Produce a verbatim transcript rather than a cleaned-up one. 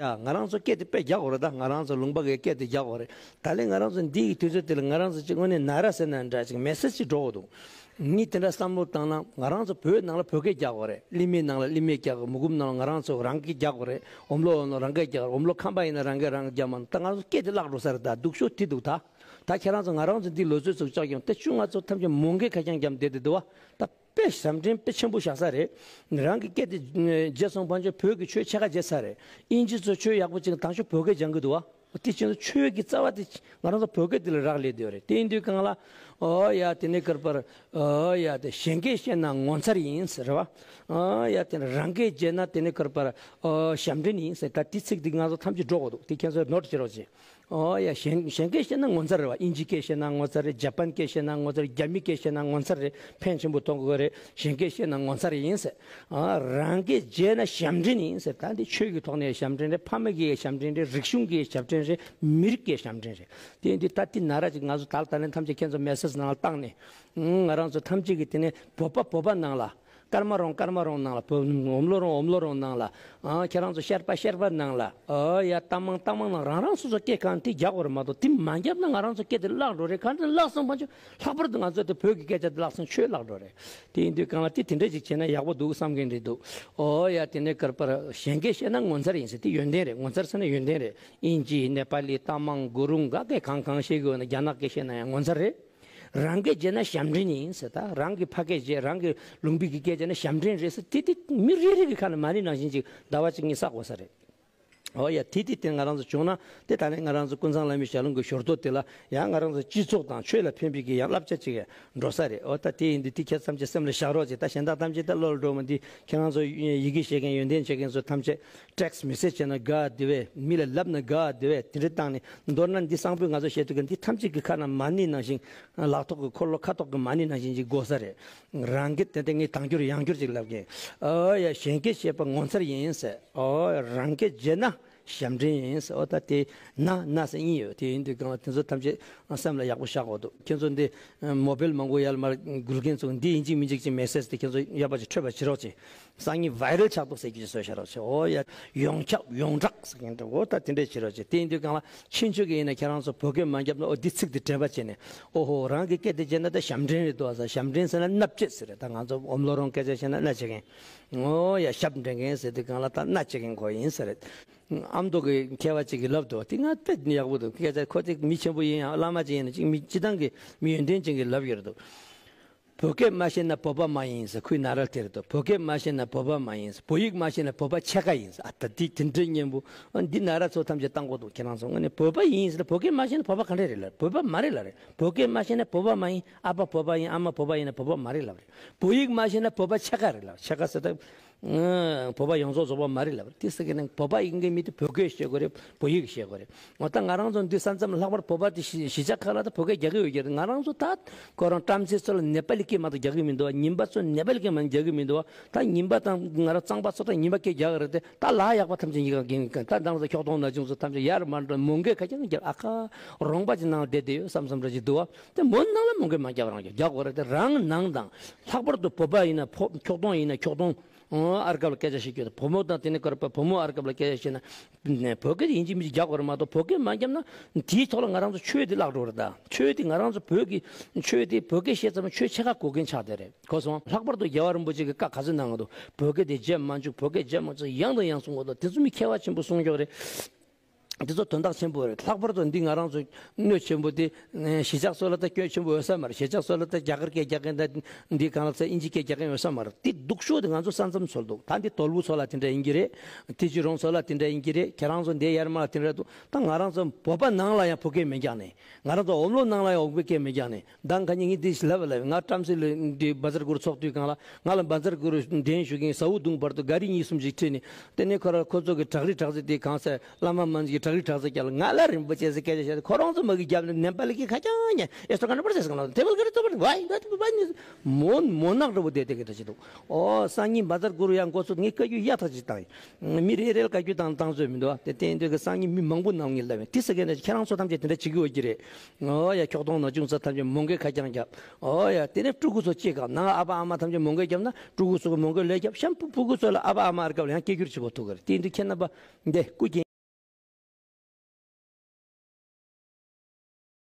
ཡ། ང་རང་ཚོ་སྐད་དེ་དཔེ་རྒྱག་དགོས་རེད། ད་ང་རང་ཚོ་ལུང་པ་གི་སྐད་དེ་རྒྱག་དགོས་རེད། ད་ལན་ང་རང་ཚོ་འདི་ཡི་དུས་ཚོད་དེ་ལ་ང་རང་ཚོ་ཅིག་དངོས་གནས་ན་ར་ཟེར་ན་འདྲ་ཅིག་མེ་སེ་ཇི་ཅིག་འགྲོ་དགོས་འདུག་ངས་དེ་འདྲ་བསམ་བློ་བཏང་ན། ང་རང་ཚོ་བོད་ནང་ལ་བོད་སྐད་རྒྱག་དགོས་རེད། གླིང་མའི་ནང་ལ་གླིང་མའི་རྒྱག་དགོས། མུ་གུམ་ནང་ལ་ང་རང་ཚོ་རང་སྐད་རྒྱག་དགོས་རེད། ཨོམ་ལོ་ནང་ལ་རང་སྐད་རྒྱག་དགོས། ཨོམ་ལོ་ཁམས་པ་ཡིན་ན་རང་སྐད་རང་རྒྱག་མ། ད་ང་ཚོ་སྐད་དེ་བརླག་འགྲོ་ས་རེད། ད་སྡུག་ཤོས་དེ་འདུག་ད་ད་ཁྱེད་རང་ཚོ་ང་རང་ཚོ་འདི་ལོ་ཚོད་ཚུགས་ཅག་ཡོང་། ད་ཆུ་ང་ཚོ་ཐམས་ཅད་མོན་གྷོ་ཁ་རྐྱང་རྒྱབ་བསྡད་དེ་འདུག་བ། ད་དཔེ་ཞབས་འདྲེན་དཔེ་ཆེན་པོ་བཞག་ས་རེད། རང་གི་སྐད་དེ་བརྗེད་སོང་ཕན་ཆད་བོད་ཀྱི་ཆོས་ཕྱེད་ཀ་བརྗེད་ཚར་རེད། དབྱིན་ཇི་ཚོ་ཆོས་ཡག་པོ་ཅིག་དང་ཤོག་བོད་སྐད་སྦྱང་གི་འདུག་བ། དེ་ཕྱིན་ཆད་ཆོས་ཀྱི་རྩ་བ་དེ་ང་རང་ཚོ་བོད་སྐད་དེ་ལ་རག་ལས་བསྡད་ཡོད་རེད། དེ་ཡིན་དུས་གང་ལ། ཨོ་ཡ། དེ་ནས་ཀར་པར། ཨོ་ཡ། དེ་གཞན་སྐད་བཤད་ན་ངོ་མཚར་ཡིན་ཟེར་བ། ཨོ་ཡ། དེ་ནས་རང་སྐད་བརྗེད་ན་དེ་ནས་ཀར་པར། ཨོ་ཞབས་འདྲེན་ཡིན་ཟེར། ད་དེ་ཚིག་དེ་ང་ཚོ་ཐམས་ཅད་འགྲོ་དགོས་འདུག་དེ་ཁྱེད་ཚོས་ནོར་བྱེད་རོགས་བྱེད། ཨོ་ཡ། གཞན་གཞན་སྐད་བཤད་ན་ངོ་མཚར་རེད་བ། དབྱིན་ཇི་སྐད་བཤད་ན་ངོ་མཚར་རེད། ཇ་པན་སྐད་བཤད་ན་ངོ་མཚར་རེད། རྒྱ་མི་སྐད་བཤད་ན་ངོ་མཚར་རེད། ཕན་ཆེན་པོ་གཏོང་དགོས་རེད། གཞན་སྐད་བཤད་ན་ངོ་མཚར་ཡིན་ཟེར། ཨ། རང་སྐད་བརྗེད་ན་ཞབས་འདྲེན་ཡིན་ཟེར། ད་འདི་ཆོས་ཀྱི་ཐོག་ནས་ཞབས་འདྲེན་རེད། ཕ་མ་གི་ཞབས་འདྲེན་རེད། རིག་གཞུང་གི་ཞབས་འདྲེན་རེད། མི་རིགས་ཀྱི་ཞབས་འདྲེན་རེད། དེ་འདི་ད་འདི་ན་ར་ཅིག་ང་ཚོ་དལ་ད་ལན་ཐམས་ཅད་ཁྱེད་ཚོ་མེ་སེ་ཇི་ནང་ལ་བཏང་ནས། ཨང་། ང་རང་ཚོ་ཐམས་ཅད་ཀྱི་དེ་ནས་བོད་པ་བོད་པ་ནང་ལ། ཀརྨ་རོང་ཀརྨ་རོང་ནང་ལ། བོད་ཨོམ་ལོ་རོང་ཨོམ་ལོ་རོང་ནང་ལ། ཨ། ཁྱེད་རང་ཚོ་ཤར་པ་ཤར་པ་ནང་ལ། ཨོ་ཡ། རྟ་མང་རྟ་མང་ནང་། རང་རང་སོ་སོ་སྐད་གང་དེ་རྒྱག་དགོས་རེད་མ་གཏོགས། དེ་མ་བརྒྱབ་ན་ང་རང་ཚོ་སྐད་དེ་བརླག་འགྲོ་རེད། གང་དེ་བརླག་སོང་ཕན་ཆད་ལྷག་པར་དུ་ང་ཚོ་དེ་བོད་ཀྱི་སྐད་ཆ་དེ་བརླག་སོང་ཆོས་བརླག་འགྲོ་རེད། དེ་ཡིན་དུས་གང་ལ་དེ་དེ་འདྲ་ཅིག་བྱས་ན་ཡག་པོ་འདུག་བསམ་གྱིན་རེད་འདུག་ཨོ་ཡ། དེ་ནས་ཀར་པར་གཞན་སྐད་བཤད་ན་ངོ་མཚར་ཡིན་ཟེར། དེ་ཡོན་ཏན་རེད། ངོ་མཚར་ཟེར་ན་ཡོན་ཏན་རེད། དབྱིན་ཇི་ནེ་པ་ལི་རྟ་མང་གུ་རུང་ག་སྐད་གང་གང་བཤད་གི་ཡོད་ན། རྒྱ་ནག་སྐད་བཤད་ན་ཡང་ངོ་མཚར་རེད། རང་སྐད་བརྗེད་ན་ཞབས་འདྲེན་ཡིན་ཟེར། ད་རང་གི་ཕ་སྐད་བརྗེད། རང་གི་ལུང་པའི་གི་སྐད་བརྗེད་ན་ཞབས་འདྲེན་རེད་ཟེར། དེ་དེ་མི་རེ་རེ་གི་ཁ་ནས་མ་ཎི་ནང་བཞིན་ཅིག་ཟླ་བ་གཅིག་གཉིས་བསགས་དགོས་ས་རེད། ཨོ་ཡ། དེ་དེ་དེ་ང་རང་ཚོ་བྱུང་ན་དེ་ད་ནས་ང་རང་ཚོ་ཀུན་བཟང་བླ་མའི་ཞལ་ལུང་གི་ཞོར་དུ་དེ་ལ་ཡང་ང་རང་ཚོ་སྤྱི་ཚོགས་དང་ཆོས་ལ་ཕན་པའི་གི་ཡང་བསླབ་བྱ་ཅིག་འགྲོ་ས་རེད། ཨོ་ད་དེ་ཡིན་དུས་དེ་ཁྱེད་ཐམས་ཅད་སེམས་ལ་བཞག་རོགས་བྱེད། ད་གཞན་དག་ཐམས་ཅད་ད་བློ་ལ་འགྲོ་མི་འདི་ཁྱེད་རང་ཚོ་ཡི་གེ་ཤེས་མཁན་ཡོན་ཏན་ཆེ་མཁན་ཚོ་ཐམས་ཅད་ཊེག་སི་མེ་སེ་ཇི་བྱས་ན་དགའ་བདེ་བས། མི་ལ་ལབ་ན་དགའ་བདེ་བས། དེ་འདྲ་བཏང་ནས། མདོར་ན་འདི་གསང་ཕུད་ང་ཚོ་བཤད་དུས་ཀ་འདི་ཐམས་ཅད་ཀྱི་ཁ་ན་མ་ཎི་ནང་བཞིན། ལག་ཐོག་གི་འཁོར་ལོ་ཁ་ཐོག་གི་མ་ཎི་ནང་བཞིན་ཅིག་དགོས་ས་རེད། རང་སྐད་དེ་དེ་ངས་དང་འགྱུར་ཡང་འགྱུར་ཅིག་ལབ་གིན། ཨོ་ཡ། གཞན་སྐད་བཤད་པ་ངོ་མཚར་ཡིན་ཟེར། ཨོ། རང་སྐད་བརྗེད་ན་ཞབས་འདྲེན་ཡིན་ཟེར། ཨོ་ད་དེ་ན་ན་ཟེར་ཨིན་ཡོད། དེ་ཡིན་དུས་གང་ལ་དེ་ཚོ་ཐམས་ཅད་སེམས་ལ་ཡག་པོ་བཞག་དགོས་འདུག་ཁྱེད་ཚོ་འདི་མོ་བེལ་མང་པོ་ཡར་མར་འགུལ་མཁན་ཚོ་འདི་ཡིན་གཅིག་མིན་གཅིག་ཅིག་མེ་སེ་ཇི་དེ་ཁྱེད་ཚོ་ཡག་པ་ཅིག་འཕྲོད་པ་བྱེད་རོགས་བྱེད། སང་ཉིན་བྷའི་རལ་ཆགས་འདུག་ཟེར་རྒྱུ་ཞིག་བཟོས་བཞག་རོགས་བྱེད། ཨོ་ཡ། ཡོངས་ཁྱབ་ཡོངས་གྲགས་ཟེར་མཁན་འདྲ་བོ། ད་དེ་འདྲས་བྱེད་རོགས་བྱེད། དེ་ཡིན་དུས་གང་ལ་ཕྱིན་ཆད་ཀྱི་ཡིན་ན་ཁྱེད་རང་ཚོ་བོད་སྐད་མ་བརྒྱབ་ན། ཨོ་འདི་ཚིག་འདི་དྲན་པ་བྱས་ནས། ཨོ་ཧོ། རང་གི་སྐད་དེ་བརྗེད་ན་ད་ཞབས་འདྲེན་རེད་འདུག་ཟེར། ཞབས་འདྲེན་ཟེར་ན་མནའ་བཅད་ཟེར་རེད། ད་ང་ཚོ་ཨོམ་ལོ་རོང་སྐད་ཆ་བཤད་ན་མནའ་བཅད་མཁན། ཨོ་ཡ། ཞབས་འདྲེན་མཁན་ཟེར་དུས་གང་ལ་ད་མནའ་བཅད་མཁན་ཁོ་ཡིན་ཟེར་རེད། ཨ་མདོ་གི་མཁས་པ་ཅིག་གིས་ལབ་འདུག་དེ་ང་དཔེ་ཡག་པོ་འདུག་སྐད་ཆ་ཁོ་དེ་མི་ཆེན་པོ་ཡིན་ཡང་བླ་མ་ཅིག་ཡིན་ན་ཅིག་མི་སྤྱི་བཏང་གི་མི་ཡོན་ཏན་ཅན་གྱིས་ལབ་ཡོད་རེད་འདུག་བོད་སྐད་མ་ཤེས་ན་བོད་པ་མ་ཡིན་ཟེར། ཁོའི་ན་ར་དེ་རེད་དོ། བོད་སྐད་མ་ཤེས་ན་བོད་པ་མ་ཡིན་ཟེར། བོད་ཡིག་མ་ཤེས་ན་བོད་པ་ཕྱེད་ཀ་ཡིན་ཟེར། ཨ་ད་དེ་དེ་འདྲའི་སྙན་པོ། ཨ་འདི་ན་ར་ཚོ་ཐམས་ཅད་བཏང་དགོས་འདུག་ཁྱེད་རང་ཚོ་དངོས་གནས་བོད་པ་ཡིན་ཟེར། བོད་སྐད་མ་ཤེས་ན་བོད་པ་ག་འདྲ་རེད་ལབ། བོད་པ་མ་རེད་ལབ་རེད། བོད་སྐད་མ་ཤེས་ན་བོད་པ་མ་ཡིན། ཨ་ཕ་བོད་པ་ཡིན། ཨ་མ་བོད་པ་ཡིན་ན་བོད་པ་མ་རེད་ལབ་རེད། བོད་ཡིག་མ་ཤེས་ན་བོད་པ་ཕྱེད་ཀ་རེད་ལབ། ཕྱེད་ཀ་ཟེར་ད། ཨ་བོད་པ་ཡོངས་རྫོགས་རྫོགས་པ་མ་རེད་ལབ་རེད། དེ་ཟེར་མཁན་ནི་བོད་པ་ཡིན་མཁན་མི་དེ་བོད་སྐད་ཤེས་དགོས་རེད། བོད་ཡིག་ཤེས་དགོས་རེད། འོ་ད་ང་རང་ཚོ་འདི་ས་མཚམས་ལྷག་པར་བོད་པ་དེ་གཞིས་གཞིས་ཆགས་ཁག་ལ་ད་བོད་སྐད་རྒྱག་གི་ཡོད་ཀྱི་རེད། ང་རང་ཚོ་ད་ཁོ་རང་བྲམ་ཟེ་ཚོ་ལ་ནེ་པ་ལི་སྐད་མ་གཏོགས་རྒྱག་གི་མི་འདུག་བ། ཉིན་པ་ཚོ་ནེ་པ་ལི་སྐད་མ་རྒྱག་གི་མི་འདུག་བ། ད་ཉིན་པ་དང་ང་རང་གཙང་པ་ཚོ་ད་ཉིན་པ་སྐད་རྒྱག་གི་རེད་དེ། ད་ལ་ཡག་པ་ཐམས་ཅད་ཉིན་གང་གིན་གང་། ད་ང་རང་ཚོ་ཁྱོག་གདོང་ན་ཆུང་ཚོ་ཐམས་ཅད་ཡར་མར་འགྲོ་མོན་གྷོ་ཁ་རྐྱང་རྒྱབ། ཨ་ཁ་རོང་པ་ཅིག་ནང་བསྡད་བསྡད་ཡོད་བསམ་བསམ་འདྲ་ཅིག་འདུག་བ། དེ་མོན་ནང་ལ་མོན་གྷོ་མ་རྒྱག་རང་རྒྱག་རྒྱག་དགོས་རེད་དེ། རང་ནང་དང་། ལྷག་པར་དུ་བོད་པ་ཡིན་ན་ཕོ། ཁྱོག་གདོང་ཡིན་ན་ཁྱོག་གདོང་། ཨ་རྒས་པ་ལ་སྐད་ཆ་བཤད་རྒྱུ་དང་། བུ་མོ་དང་དེ་ནས་ཀར་པ་བུ་མོ་ཨ་རྒས་པ་ལ་སྐད་ཆ་བཤད་ན། ནས་བོད་སྐད་ཡིན་གཅིག་མིན་གཅིག་རྒྱག་དགོས་རེད་མ་གཏོགས། བོད་སྐད་མ་བརྒྱབ་ན་དེའི་ཐོག་ལ་ང་རང་ཚོ་ཆོས་དེ་བརླག་འགྲོ་རེད་ད། ཆོས་དེ་ང་རང་ཚོ་བོད་ཀྱི་ཆོས་དེ། བོད་སྐད་བཤད་ཙམ་ཆོས་ཕྱེད་ཀ་གོ་མཁན་ཆགས་བསྡད་རེད། གོ་སོང་། ལྷག་པར་དུ་རྒྱལ་བ་རིན་པོ་ཆེ་གིས་བཀའ་ག་ཚོད་གནང་གི་འདུག་བོད་སྐད་དེ་བརྗེད་མ་བཅུག་བོད་སྐད་བརྗེད་མ་བཅུག་ཡང་དང་ཡང་གསུང་གི་འདུག་དེ་ཚོ་མི་མཁས་པ་ཆེན་པོ་གསུང་ཀྱོག་རེད། འདི་ཚོ་དོན་དག་ཆེན་པོ་རེད། ལྷག་པར་དུ་འདི་ང་རང་ཚོ་གནོད་ཆེན་པོ་དེ། གཞིས་ཆགས་ཚོ་ལ་ད་སྐྱོན་ཆེན་པོ་ཡོད་ས་མ་རེད། གཞིས་ཆགས་ཚོ་ལ་ད་རྒྱ་གར་སྐད་རྒྱག་མཁན་དང་འདི་གང་ལ་ཚད་དབྱིན་ཇི་སྐད་རྒྱག་མཁན་ཡོད་ས་མ་རེད། དེ་སྡུག་ཤོས་དེ་ང་ཚོ་ས་མཚམས་ཚོ་ལ་འདུག་ད་འདི་དོལ་པོ་ཚོ་ལ་དེ་འདྲ་ཡིན་གྱི་རེད། ཐེ་ཇུས་རོང་ཚོ་ལ་དེ་འདྲ་ཡིན་གྱི་རེད། ཁྱེད་རང་ཚོ་འདི་ཡར་མར་ལ་དེ་འདྲ་འདུག་ད་ང་རང་ཚོ་བོད་པ་ནང་ལ་ཡང་བོད་སྐད་མི་རྒྱག་ནས། ང་རང་ཚོ་ཨོམ་ལོ་ནང་ལ་ཡང་ཨོམ་སྐད་མི་རྒྱག་ནས། མདང་ཁ་ཉིན་ངས་འདི་ལབ་ལབ། ང་བྲམ་ཟེ་ལ་འདི་བཛྲ་གུ་རུ་ཚོགས་དུས་གང་ལ། ང་ལ་བཛྲ་གུ་རུ་འདྲེན་ཞུ་མཁན་ཟ་འུ་བརྡུངས་བར་དུ་ག་རི་གཉིས་གསུམ་ཞིག་ཁྲིད་ནས། དེ་ནས་ཁོ་ར་ཁོ་ཚོ་གི་བྲག་རི་བྲག་རྩེ་དེ་གང་ཟེར། བླ་མ་མན་ཇུ་གི་བྲག་རི་བྲག་རྩེ་རྒྱབ་ལ། ང་ལ་རིན་པོ་ཆེ་ཟེར་སྐད་ཆ་བཤད། ཁོ་རང་ཚོ་མ་གི་རྒྱབ་ནས་ནེ་པ་ལི་གི་ཁ་རྐྱང་ཉན། ཨེ་སོ་ག་ན་པར་ཟེར་ག་ན་དེ་བལ་ག་རི་ཚོ་པར་ཝའི་ཝའི་ཝའི་ནི་མོ་མོ་ནག་འདྲ་བོ་བསྡད་བསྡད་གི་འདྲ་ཅིག་འདུག་ཨོ་སང་ཉིན་བཛྲ་གུ་རུ་ཡང་འགོ་ཚུགས། ངས་བཀའ་བཀྱོན་ཡག་ཐག་ཅིག་བཏང་ཡིན། མི་རེ་རེ་ལ་བཀའ་བཀྱོན་བཏང་བཏང་བཟོས་མི་འདུག་ཨ། དེ་བསྟན་འདོད་ཀྱི་སང་ཉིན་མི་མང་པོ་ནང་ངས་ལབ་ཡིན། དེ་ཟེར་མཁན་ནི་ཁྱེད་རང་ཚོ་ཐམས་ཅད་དེ་འདྲ་བྱེད་ཀྱི་ཡོད་ཀྱི་རེད། ཨོ་ཡ། ཁྱོག་གདོང་ན་ཆུང་ཚོ་ཐམས་ཅད་མོན་གྷོ་ཁ་རྐྱང་རྒྱབ། ཨོ་ཡ། དེ་ནས་ཕྲུ་གུ་ཚོ་སྐྱེས་ག་ནང་ཨ་ཕ་ཨ་མ་ཐམས་ཅད་མོན་གྷོ་རྒྱབ་ན་ཕྲུ་གུ་ཚོ་གི་མོན་གྷོ་ལས་རྒྱབ་གཤམ་ཕྲུ་གུ་ཚོ་ལ་ཨ་ཕ་ཨ་མ་ཨར་སྐབས་ལ་ཡང་སྐད་སྒྱུར་བྱེད་དགོས་ཐུག་གི་རེད། དེ་འདི་ཁྱེད་རྣམ་པ་འདི་སྐུ་མཁྱེན།